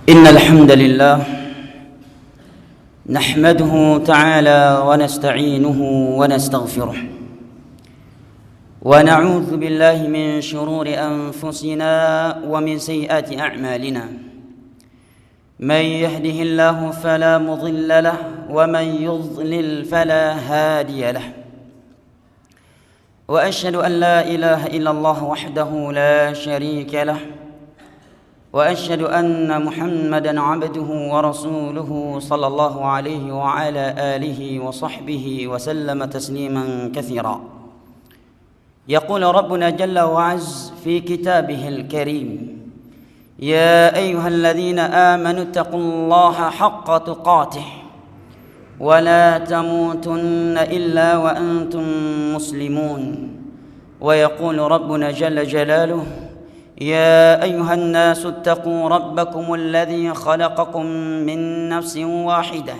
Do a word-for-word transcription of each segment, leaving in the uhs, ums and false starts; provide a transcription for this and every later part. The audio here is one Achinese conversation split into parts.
إن الحمد لله نحمده تعالى ونستعينه ونستغفره، ونعوذ بالله من شرور أنفسنا ومن سيئات أعمالنا. من يهده الله فلا مضل له، ومن يضلل فلا هادي له. وأشهد أن لا إله إلا الله وحده لا شريك له، وأشهد أن محمدا عبده ورسوله، صلى الله عليه وعلى آله وصحبه وسلم تسليما كثيرا. يقول ربنا جل وعز في كتابه الكريم: يا أيها الذين آمنوا اتقوا الله حق تقاته ولا تموتن إلا وأنتم مسلمون. ويقول ربنا جل جلاله: يا أيها الناس اتقوا ربكم الذي خلقكم من نفس واحدة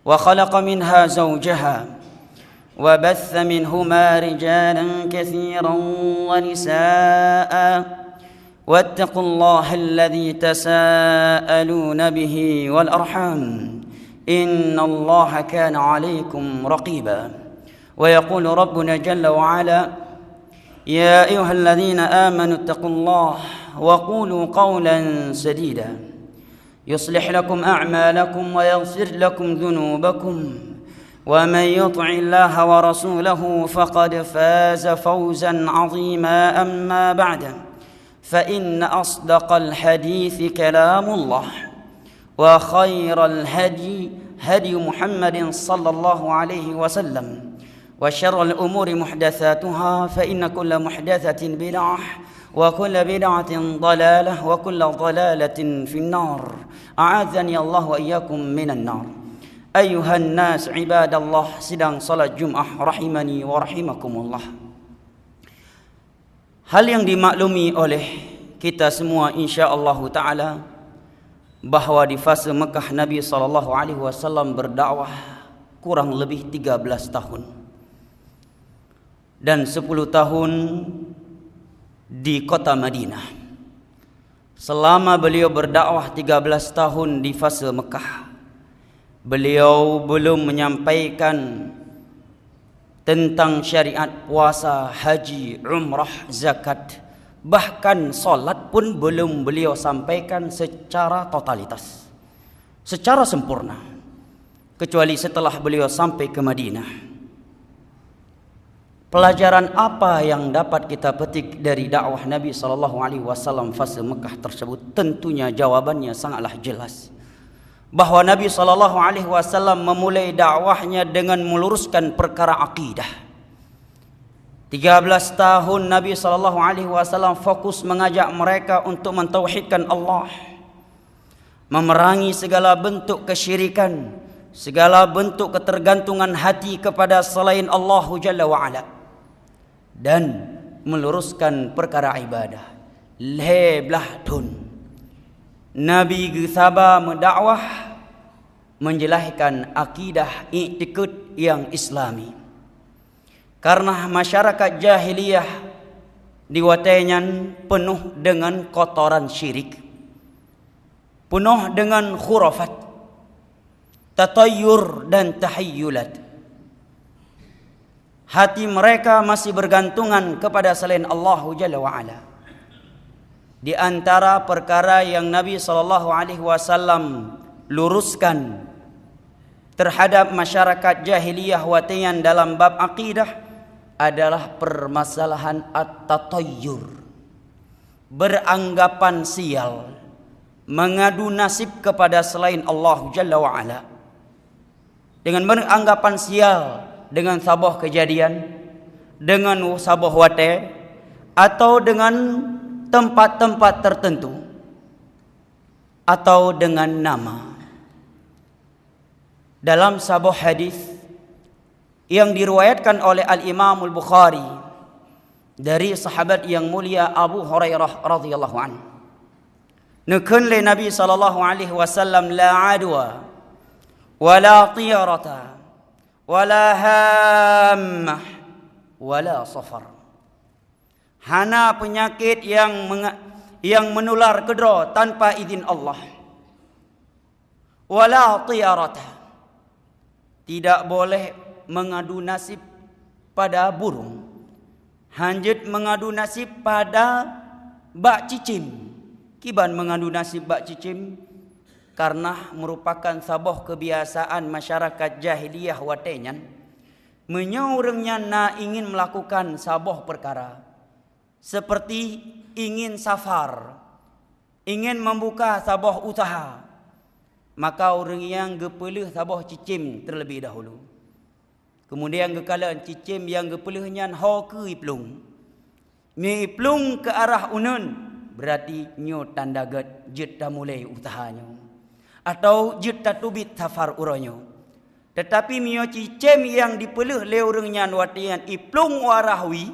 وخلق منها زوجها وبث منهما رجالا كثيرا ونساء، واتقوا الله الذي تساءلون به والأرحام، إن الله كان عليكم رقيبا. ويقول ربنا جل وعلا: يا أيها الذين آمنوا اتقوا الله وقولوا قولا سديدا، يصلح لكم أعمالكم ويغفر لكم ذنوبكم، ومن يطع الله ورسوله فقد فاز فوزا عظيما. أما بعد، فإن أصدق الحديث كلام الله، وخير الهدي هدي محمد صلى الله عليه وسلم، وشر الأمور محدثاتها، فإن كل محدثة بدعة، وكل بدعة ضلالة، وكل ضلالة في النار. أعاذني الله وإياكم من النار. أيها الناس عباد الله، sidang salat Jumaah rahimani wa rahimakumullah. Hal yang dimaklumi oleh kita semua, insya Allahu taala, bahwa di fase Mekah Nabi sallallahu alaihi wasallam berdakwah kurang lebih tiga belas tahun dan sepuluh tahun di kota Madinah. Selama beliau berdakwah tiga belas tahun di fase Mekah, beliau belum menyampaikan tentang syariat puasa, haji, umrah, zakat, bahkan salat pun belum beliau sampaikan secara totalitas, secara sempurna, kecuali setelah beliau sampai ke Madinah. Pelajaran apa yang dapat kita petik dari dakwah Nabi sallallahu alaihi wasallam fase Mekah tersebut? Tentunya jawabannya sangatlah jelas, bahwa Nabi sallallahu alaihi wasallam memulai dakwahnya dengan meluruskan perkara akidah. Tiga belas tahun Nabi sallallahu alaihi wasallam fokus mengajak mereka untuk mentauhidkan Allah, memerangi segala bentuk kesyirikan, segala bentuk ketergantungan hati kepada selain Allahu Jalla wa Ala, dan meluruskan perkara ibadah. Lhée blaih thon Nabi geusaba meudakwah, menjelaskan akidah iktikad yang Islami. Karena masyarakat jahiliyah di watée nyan peunoh deungon kotoran syirik, peunoh deungon khurafat, tatayyur dan tahayyulat. Hati mereka masih bergantungan kepada selain Allahu Jalla wa Ala. Di antara perkara yang Nabi sallallahu alaihi wasallam luruskan terhadap masyarakat jahiliyah watée nyan dalam bab akidah adalah permasalahan at-tatayyur, beranggapan sial, mengadu nasib kepada selain Allah Jalla wa Ala. Dengan beranggapan sial dengan saboh kejadian, dengan saboh watée, atau dengan tempat-tempat tertentu, atau dengan nama. Dalam saboh hadis yang diriwayatkan oleh Al-Imamul Bukhari dari sahabat yang mulia Abu Hurairah radhiyallahu anhu, neukheun lé Nabi sallallahu alaihi wasallam, "La adwa, wala tiyarata, wala hammah, wala safar." Hana peunyakét nyang menga-, yang menular keudroe tanpa izin Allah. Wala tiyarata. Tidak boleh mengadu nasib pada burung. Hanjeuet mengadu nasib pada bak cicém. Kiban mengadu nasib bak cicém? Karena merupakan saboh kebiasaan masyarakat jahiliyah watée nyan. Meunyoe ureuëng nyan na ingin melakukan saboh perkara, seperti ingin safar, ingin membuka saboh usaha, maka ureuëng nyang geupeuleueh saboh cicém terlebih dahulu. Kemudian geukalon cicém nyang geupeuleueh nyan ho keu iplueng. Meunyoe iplueng keu arah uneuen, berarti nyoe tanda gét jeuet tamulai usaha nyoe, atau jeuet tateubiet safar uroe nyoe. Teutapi meunyoe cicém nyang dipeuleueh lé ureuëng nyan watée nyan iplueng u arah wie,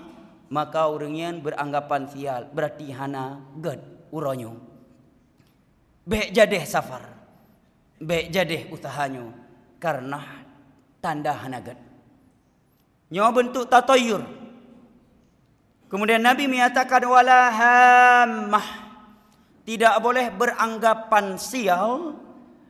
maka ureuëng nyan beuranggapan sial, berarti hana gét uroe nyoe. Bék jadeh safar, bék jadeh usaha nyoe, kareuna tanda hana gét. Nyoe beuntuk tatayur. Kemudian Nabi menyatakan, "Wala hammah." Tidak boleh beranggapan sial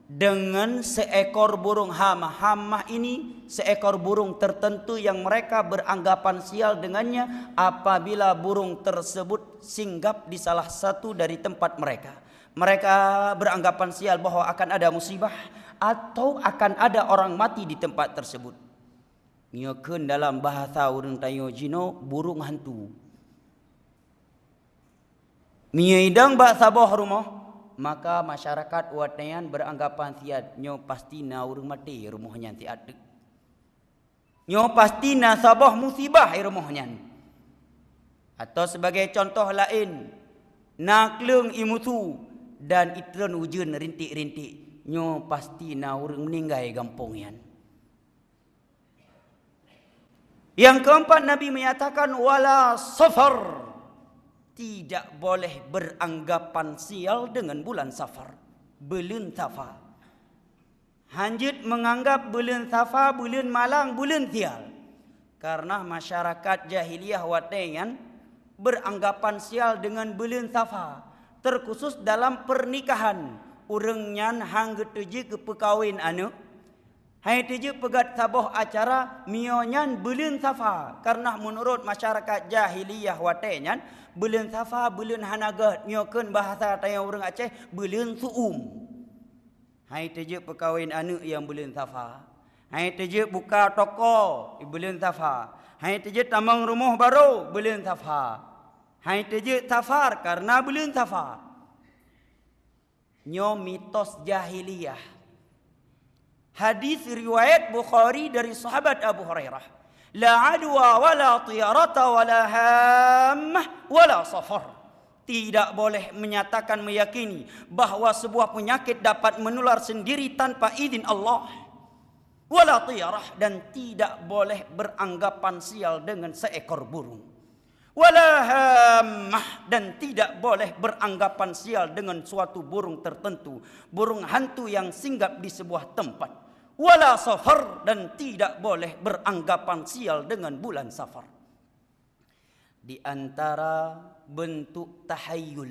dengan seekor burung hammah. Hammah ini seekor burung tertentu yang mereka beranggapan sial dengannya apabila burung tersebut singgap di salah satu dari tempat mereka. Mereka beranggapan sial bahwa akan ada musibah atau akan ada orang mati di tempat tersebut. Nyoe kheun dalam bahasa ureuëng tanyoe jinoe burung hantu. Meunyoe idong bak saboh rumoh, maka masyarakat watée nyan beuranggapan siat nyoe pasti na ureuëng maté rumoh nyan siat teuk. Nyoe pasti na saboh musibah i rumoh nyan. Atau sebagai contoh laén, na kleueng i musu dan itreun ujeuen rintik-rintik, nyoe pasti na ureuëng meuninggai gampông nyan. Yang keempat, Nabi menyatakan, "Wala safar." Tidak boleh beranggapan sial dengan bulan Safar. Buleuen Safa. Hanjeuet menganggap buleuen Safa buleuen malang, buleuen sial. Karena masyarakat jahiliyah watée nyan beranggapan sial dengan buleuen Safa, terkhusus dalam pernikahan. Ureuëng nyan han geuteujeuet geupeukawen aneuëk, han teujeuet peugét saboh acara, meunyoe nyan buleuen Safa. Karena meunurot masyarakat jahiliyah watée nyan, buleuen Safa buleuen hana gét, nyoe kheun bahasa tanyoe ureuëng Aceh, buleuen suum. Han teujeuet peukawen aneuëk nyang buleuen Safa. Han teujeuet buka toko buleuen Safa. Han teujeuet tamong rumoh barô buleuen Safa. Han teujeuet safar karena buleuen Safa. Nyoe mitos jahiliyah. Hadis riwayat Bukhari dari sahabat Abu Hurairah, "La adwa wala tiyarata wala hammah wala safar." Tidak boleh menyatakan, meyakini bahwa sebuah penyakit dapat menular sendiri tanpa izin Allah. Wala tiyarah, dan tidak boleh beranggapan sial dengan seekor burung. Wala hammah, dan tidak boleh beranggapan sial dengan suatu burung tertentu, burung hantu yang singgap di sebuah tempat. Wala safar, dan tidak boleh beranggapan sial dengan bulan Safar. Di antara bentuk tahayul,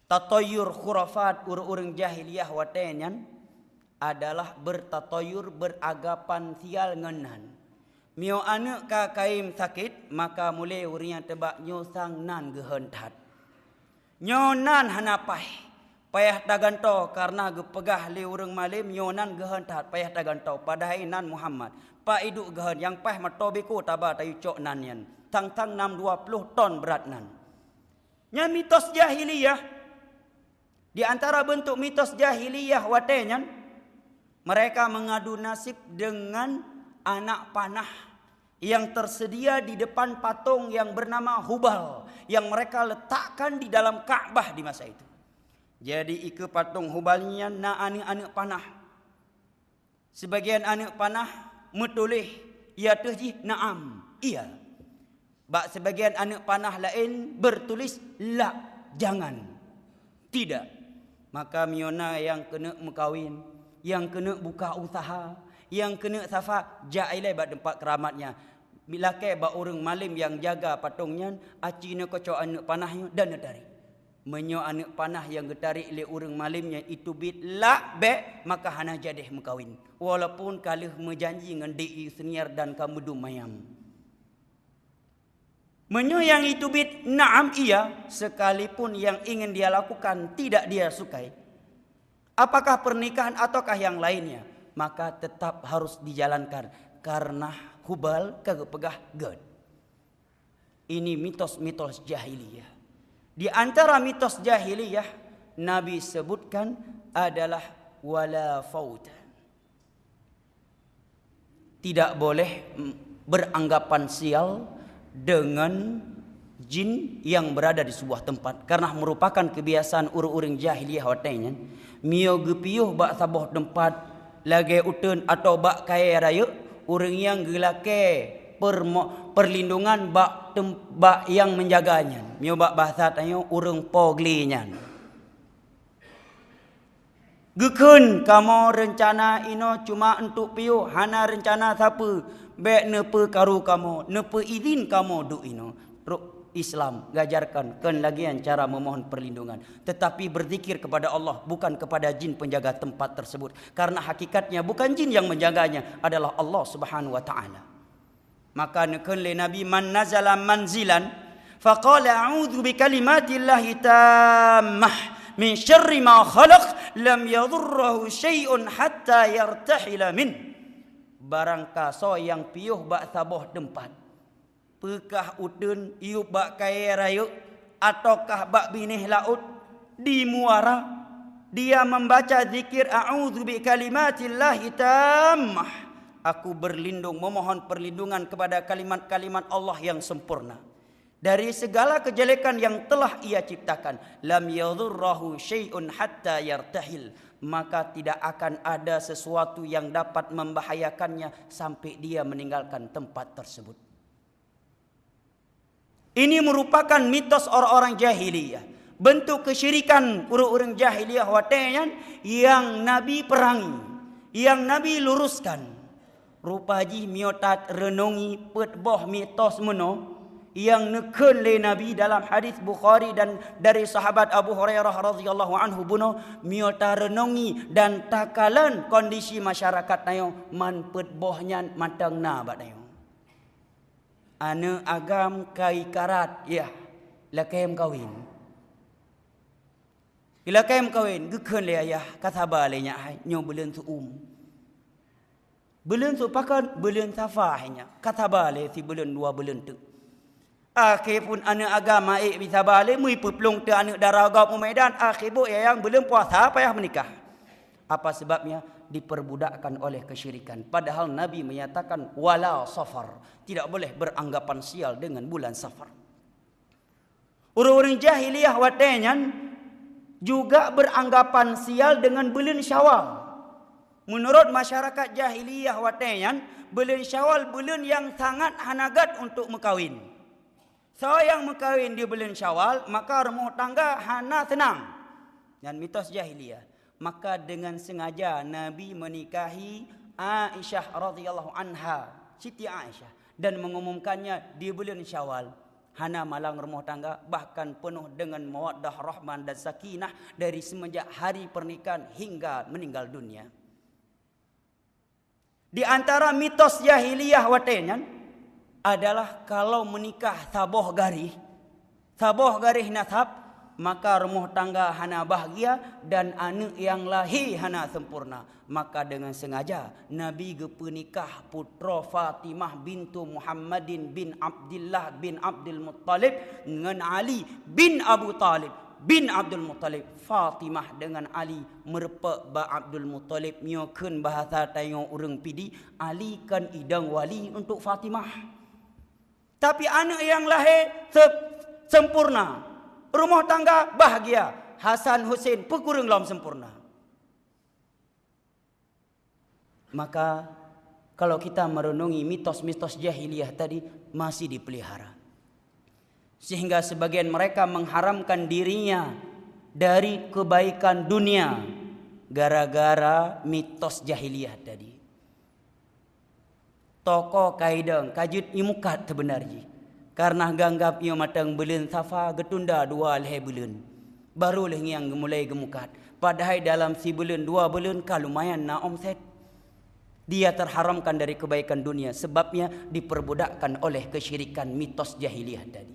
tatayur, khurafat ureuëng-ureuëng jahiliyah watée nyan adalah bertatayur, beranggapan sial ngon nan. Meunyoe aneuëk ka kayém sakét, maka mulai ureuëng nyan teuba nyoe sang nan geuhon that. Nyoe nan hana paih, payah tagantoe, karena geupeugah lé ureuëng malém nyoe nan geuhon that, payah tagantoe, padahai nan Muhammad. Pak iduek geuhon nyang paih meutoe biko taba tayue cok nan nyan, tang-tang nam dua ploh ton brat nan. Nyan mitos jahiliyah. Di antara bentuk mitos jahiliyah watée nyan, mereka mengadu nasib dengan anak panah yang tersedia di depan patung yang bernama Hubal, yang mereka letakkan di dalam Ka'bah di masa itu. Jadi, ikeue patung Hubal nyan na aneuëk-aneuëk panah. Sibagian aneuëk panah meutuléh, "Ya teuh jih, na'am, iya." Bak sibagian aneuëk panah laén bertulis, "La, jangan, tidak." Maka meunyoe na nyang keuneuk meukawen, nyang keuneuk buka usaha, nyang keuneuk safa, jak ilée bak teumpat keuramat nyan. Lakée bak ureuëng malém nyang jaga patong nyan, aci neukeue cok aneuëk panah nyoe dan neutarek. Meunyoe aneuëk panah nyang geutarek lé ureuëng malém nyan iteubiet lak bék, maka hana jadéh meukawen, walaupun ka lheueh meujanji ngon dék ie seunier dan ka meudum ayam. Meunyoe nyang iteubiet na'am, iya, sekalipun yang ingin dia lakukan tidak dia sukai, apakah pernikahan ataukah yang lainnya, maka tetap harus dijalankan karena Hubal ka geupeugah gét. Ini mitos-mitos jahiliyah. Di antara mitos jahiliyah Nabi sebutkan adalah wala faut. Tidak boleh, mm, beranggapan sial dengan jin yang berada di sebuah tempat, karena merupakan kebiasaan ureuëng-ureuëng jahiliyah watée nyan. Miyueb geupiôh bak saboh teumpat lagée uteuen atawa bak kayée rayeuk, ureuëng nyang geulakée permo-, perlindungan bak tem-, bak nyang menjaga nyan. Miyueb bak bahasa tanyoe ureuëng po gle nyan. Geukheun kamoe reuncana inoe cuma untuk piôh, hana reuncana sapeue. Bék neupeukaru kamoe, neupeuidhin kamoe duek inoe. Rok Islam gajarkan kon lagée nyan cara memohon perlindungan, tetapi berzikir kepada Allah, bukan kepada jin penjaga tempat tersebut, karena hakikatnya bukan jin yang menjaganya, adalah Allah Subhanahu wa Ta'ala. Maka neukheun lé Nabi, "Man nazala manzilan faqala a'udzu bikalimatillahi tammah min syarri ma khalaq, lam yadhurrahu syai'un hatta yartahila min." Barangkasoe nyang piôh bak saboh teumpat, peukah uteuen, yub bak kayée rayeuk, ataukah bak binéh laôt di muara, dia membaca zikir, "A'udzu bikalimatillahi tammah." Aku berlindung, memohon perlindungan kepada kalimat-kalimat Allah yang sempurna dari segala kejelekan yang telah ia ciptakan. "Lam yadhurrahu syai'un hatta yartahil." Maka tidak akan ada sesuatu yang dapat membahayakannya sampai dia meninggalkan tempat tersebut. Ini merupakan mitos orang-orang jahiliyah, bentuk kesyirikan ureuëng-ureuëng jahiliyah watée nyan nyang Nabi perangi, nyang Nabi luruskan. Rupa jih miyueb tarenungi peuet boh mitos meunoe nyang neukheun lé Nabi dalam hadis Bukhari dan dari sahabat Abu Hurairah radhiyallahu anhu bunoe, miyueb tarenungi dan takalon kondisi masyarakat tanyoe, man peuet boh nyan mantong na bak tanyoe. Aneuëk agam ka ikarat, yah, lakée meukawen. Lakée meukawen, geukheun lé ayah, "Ka saba lé nyak hai, nyoe buleuen seu-uem." "Buleuen seu pakon?" "Buleuen Safa hai nyak, ka saba lé sibuleuen dua buleuen teuk." Akhé phon aneuëk agam ék bi saba lé, meupeuplong teuk aneuëk dara gob u Medan, akhé boh nyang buleuen puasa payah meunikah. Apa sebabnya? Diperbudakkan oleh kesyirikan. Padahal Nabi menyatakan, "Wala safar." Tidak boleh beranggapan sial dengan bulan Safar. Ureuëng-ureuëng jahiliyah watée nyan juga beranggapan sial dengan buleuen Syawal. Menurut masyarakat jahiliyah watée nyan, buleuen Syawal buleuen nyang sangat hana gét untuk meukawen. Soe nyang meukawen di buleuen Syawal, maka rumoh tangga hana seunang. Nyan mitos jahiliyah. Maka dengan sengaja Nabi menikahi Aisyah radhiyallahu anha, Siti Aisyah, dan mengumumkannya di buleuen Syawal. Hana malang rumoh tangga, bahkan penuh dengan mawaddah, rahmah dan sakinah dari semenjak hari pernikahan hingga meninggal dunia. Di antara mitos jahiliyah watée nyan adalah kalau meunikah saboh garéh, saboh garéh nasab, maka rumoh tangga hana bahgia dan aneuëk nyang lahé hana sempurna. Maka dengan sengaja Nabi geupeunikah putroe Fatimah bintu Muhammadin bin Abdillah bin Abdul Muttalib ngon Ali bin Abu Talib bin Abdul Muttalib. Fatimah dengan Ali meurumpok bak Abdul Muttalib, nyoe kheun bahasa tanyoe ureuëng Pidie, Ali kan idong wali untuk Fatimah. Tapi aneuëk nyang lahé se-, sempurna, rumoh tangga bahgia, Hasan Husein peukureueng lom sempurna. Maka, kalau kita merenungi mitos-mitos jahiliyah tadi, masih dipelihara. Sehingga sebagian mereka mengharamkan dirinya dari kebaikan dunia gara-gara mitos jahiliyah tadi. Toko kaidong ka jeuet imukat seubeuna jih, karena ganggab ioe mantong buleuen Safa geutunda dua lhée buleuen. Baru lheueh ngieng geumulai geumukat. Padahai dalam sibuleuen dua buleuen ka lumayan na omset. Dia terharamkan dari kebaikan dunia, sebabnya diperbudakkan oleh kesyirikan, mitos jahiliyah tadi.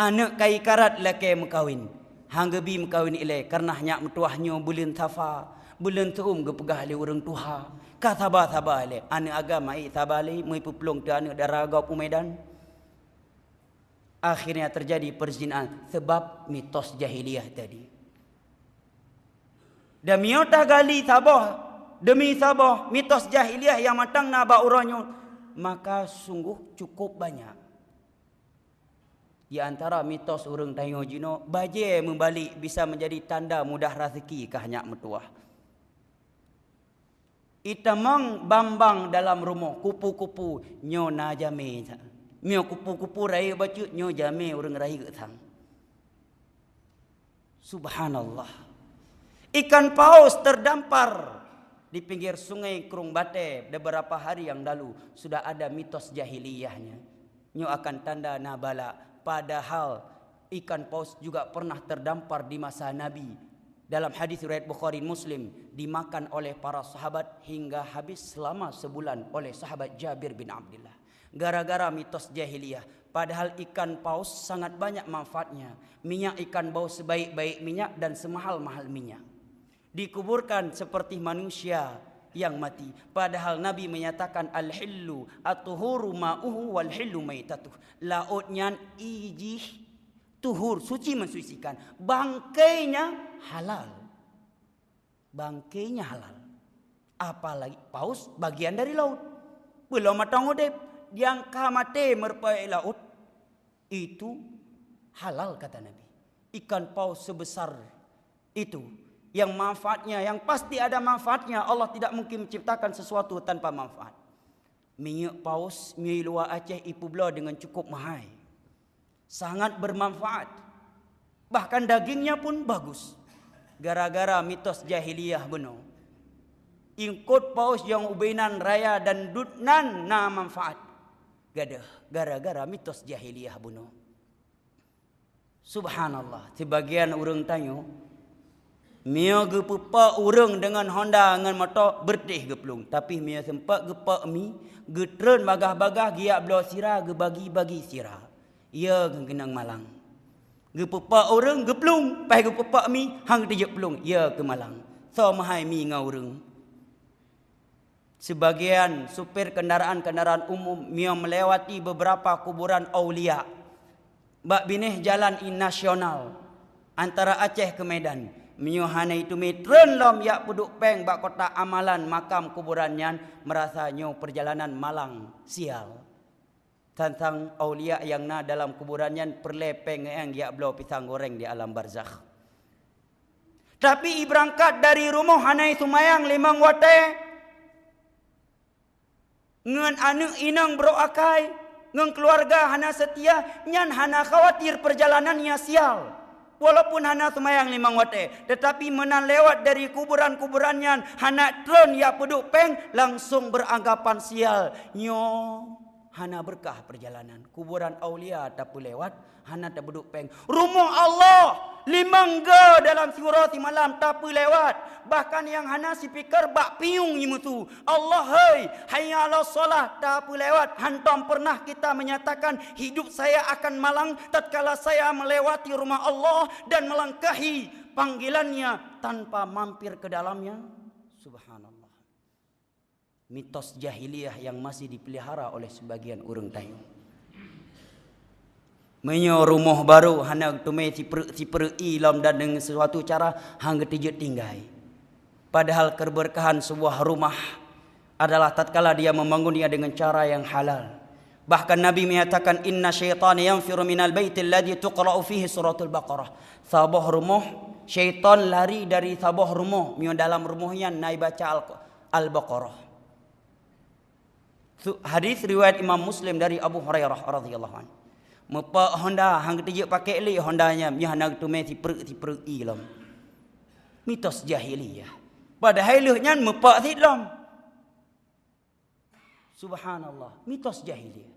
Aneuk ka ikarat lakée meukawen, han geubi meukawen ilée, kareuna nyak meutuwah nyoe buleuen Safa, buleuen Seu'um geupeugah lé ureuëng tuha. Ka saba-saba ilée, aneuk agam ai saba lé, meu ipeuplueng teu aneuk dara gob u Medan. Akhirnya terjadi perzinahan sebab mitos jahiliyah tadi. Dan meunyoe tagali saboh demi saboh mitos jahiliyah nyang mantong na bak uroe nyoe, maka sungguh cukup banyak. Di antara mitos ureuëng tanyoe jinoe, bajée meubalek bisa menjadi tanda mudah raseuki kah nyak meutuwah. Itamong bang-bang dalam rumoh, kupu-kupu nyoe na jamé. Nyoe kupu-kupu rayeuk bacut, nyoe jamé ureuëng rayeuk sang. Subhanallah. Ikan paus terdampar di pinggir sungai Krueng Batée beberapa hari yang lalu. Sudah ada mitos jahiliyahnya. Nyoe akan tanda na bala. Padahal ikan paus juga pernah terdampar di masa Nabi. Dalam hadis riwayat Bukhari Muslim, dimakan oleh para sahabat hingga habis selama sebulan oleh sahabat Jabir bin Abdullah. Gara-gara mitos jahiliyah, padahal ikan paus sangat banyak manfaatnya. Minyak ikan paus sebaik-baik minyak dan semahal-mahal minyak. Dikuburkan seperti manusia yang mati. Padahal Nabi menyatakan, "Al-hillu at-tuhuru ma'uhu wal hillu maitatuh." Laôt nyan ijih tuhur, suci mensucikan. Bangkainya halal. Bangkainya halal. Apalagi paus bagian dari laut. Belum matang udeb, diangka maté meureupaék laut. Itu halal, kata Nabi. Ikan paus sebesar itu, yang manfaatnya, yang pasti ada manfaatnya. Allah tidak mungkin menciptakan sesuatu tanpa manfaat. Minyeuk paus, minyeuk luwa Aceh ipeubloe dengan cukup mahai. Sangat bermanfaat. Bahkan dagingnya pun bagus. Gara-gara mitos jahiliyah bunoe. Ingkot paus nyang ubé nan raya dan dut nan na manfaat. Gadoh, gara-gara mitos jahiliyah bunoe. Subhanallah, sibagian ureuëng tanyoe, meunyoe geupeupok ureuëng deungon honda ngon moto, beureutéh geuplueng. Tapi meunyoe seumpok geupok mi, geutreun bagah-bagah, geujak bloe sira, geubagi-bagi sira. Iya keunong malang. Geupeupok ureuëng, geuplueng, paih geupeupok mi, han geuteujeuet plueng, iya keu malang. Soe meuhai mi ngon ureuëng? Sebagian supir kendaraan-kendaraan umum meunyoe melewati beberapa kuburan aulia bak binéh jalan nasional antara Aceh keu Medan, meunyoe hana itume treun lom jak peuduek péng bak kotak amalan makam kuburan nyan, meurasa nyoe peurjalanan malang, sial. Tantang aulia nyang na dalam kuburan nyan peureulée péng ngon jak bloe pisang goreng di alam barzakh. Tapi ibeurangkat dari rumoh hana iseumayang limong watée, ngon aneuëk inong brok akai, ngon keuluwarga hana seutia, nyan hana khawatir peurjalanan nyang sial. Walaupun hana seumayang limong watée, teutapi meunan lewat dari kuburan-kuburan nyan hana treun jak peuduek péng, langsong beuranggapan sial. Nyoe hana beurkah peurjalanan. Kuburan aulia tapeulewat, hana tapeuduek péng. Rumoh Allah limong go dalam siuroe simalam tapeulewat. Bahkan nyang hana sipikir bak pinyueng jimeusu. Allah hei, hayya 'alas shalah tapeulewat. Hantom pernah kita menyatakan, "Hidup saya akan malang tatkala saya melewati rumah Allah dan melangkahi panggilannya tanpa mampir ke dalamnya." Subhanallah. Mitos jahiliyah yang masih dipelihara oleh sebagian ureuëng tanyoe. Meunyoe rumoh barô hana geuteumé sipeureuek-sipeureuek ié lom dan deungon sesuatu cara han geuteujeuet tinggai. Padahal keberkahan sebuah rumah adalah tatkala dia membangunnya dengan cara yang halal. Bahkan Nabi menyatakan, "Inna syaitana yanfiru minal baitil ladzi tuqra'u fihi suratul Baqarah." Saboh rumoh, syaitan lari dari saboh rumoh meunyoe dalam rumoh nyan na ibaca Al-, Al-Baqarah. Su-, hadis riwayat Imam Muslim dari Abu Hurairah radhiyallahu anhu. Meupak honda, han geuteujeuet pakai lé honda nyan, nyan hana geuteumé sipeureuek-sipeureuek ié lom. Mitos jahiliyah. Padahai lheueh nyan meupak sit lom. Subhanallah, mitos jahiliyah.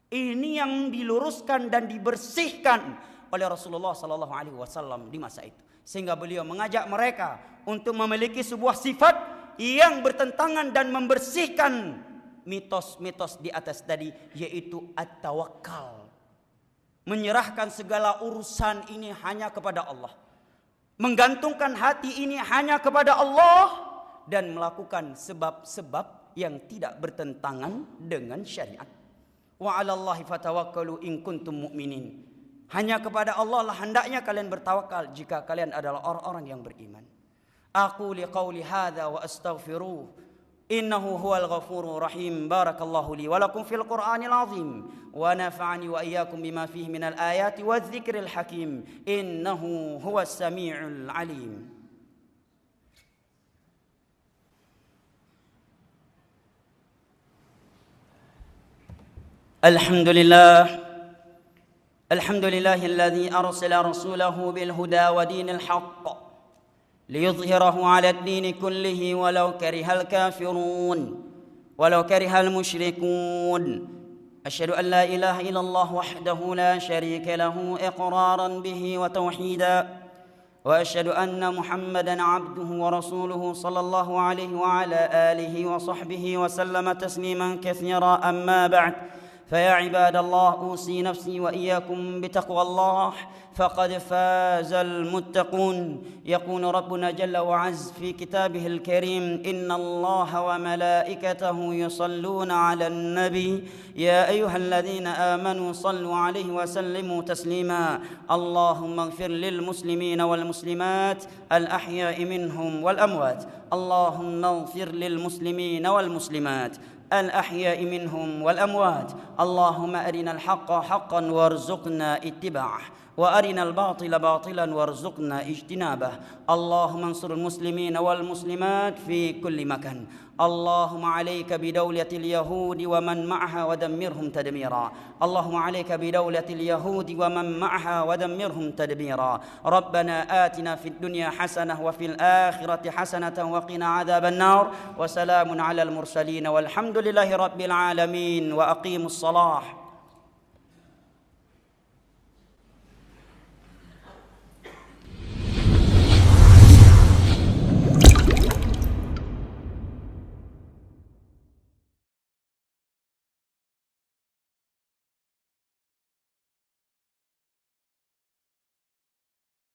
Ini yang diluruskan dan dibersihkan oleh Rasulullah sallallahu alaihi wasallam di masa itu, sehingga beliau mengajak mereka untuk memiliki sebuah sifat yang bertentangan dan membersihkan mitos-mitos di atas tadi, yaitu at-tawakkal. Menyerahkan segala urusan ini hanya kepada Allah. Menggantungkan hati ini hanya kepada Allah dan melakukan sebab-sebab yang tidak bertentangan dengan syariat. "Wa 'alallahi fatawakkalu in kuntum mu'minin." Hanya kepada Allah lah hendaknya kalian bertawakal jika kalian adalah orang-orang yang beriman. Aqulu qauli hadza wa astaghfiruh. Innahu huwal ghafurur rahim. Barakallahu li wa lakum fil Qur'anil azim. Wa nafa'ani wa iyyakum bima fihi minal ayati wadh dzikril hakim. Innahu huwas sami'ul alim. Alhamdulillah. Alhamdulillahilladzi arsala rasulahu bil huda wa dinil haqq liyudhhirahu 'alad dini kullihi walau karihal kafirun, walau karihal musyrikun. Asyhadu an la ilaha illallah wahdahu la syarika lahu iqraran bihi wa tauhida. وأشهد أن محمدا عبده ورسوله صلى الله عليه وعلى آله وصحبه وسلم تسليما كثيرا. أما بعد، فيا عباد الله، أوصي نفسي وإياكم بتقوى الله، فقد فاز المتقون. يقول ربنا جل وعز في كتابه الكريم: إن الله وملائكته يصلون على النبي، يا أيها الذين آمنوا صلوا عليه وسلموا تسليما. اللهم اغفر للمسلمين والمسلمات الأحياء منهم والأموات. اللهم اغفر للمسلمين والمسلمات الأحياء منهم والأموات. اللهم أرنا الحق حقا وارزقنا اتباعه، وأرنا الباطل باطلا وارزقنا اجتنابه. اللهم انصر المسلمين والمسلمات في كل مكان. اللهم عليك بدولة اليهود ومن معها ودمرهم تدميرا. اللهم عليك بدولة اليهود ومن معها ودمرهم تدميرا. ربنا آتنا في الدنيا حسنة وفي الآخرة حسنة وقنا عذاب النار. وسلام على المرسلين والحمد لله رب العالمين. وأقيموا الصلاة.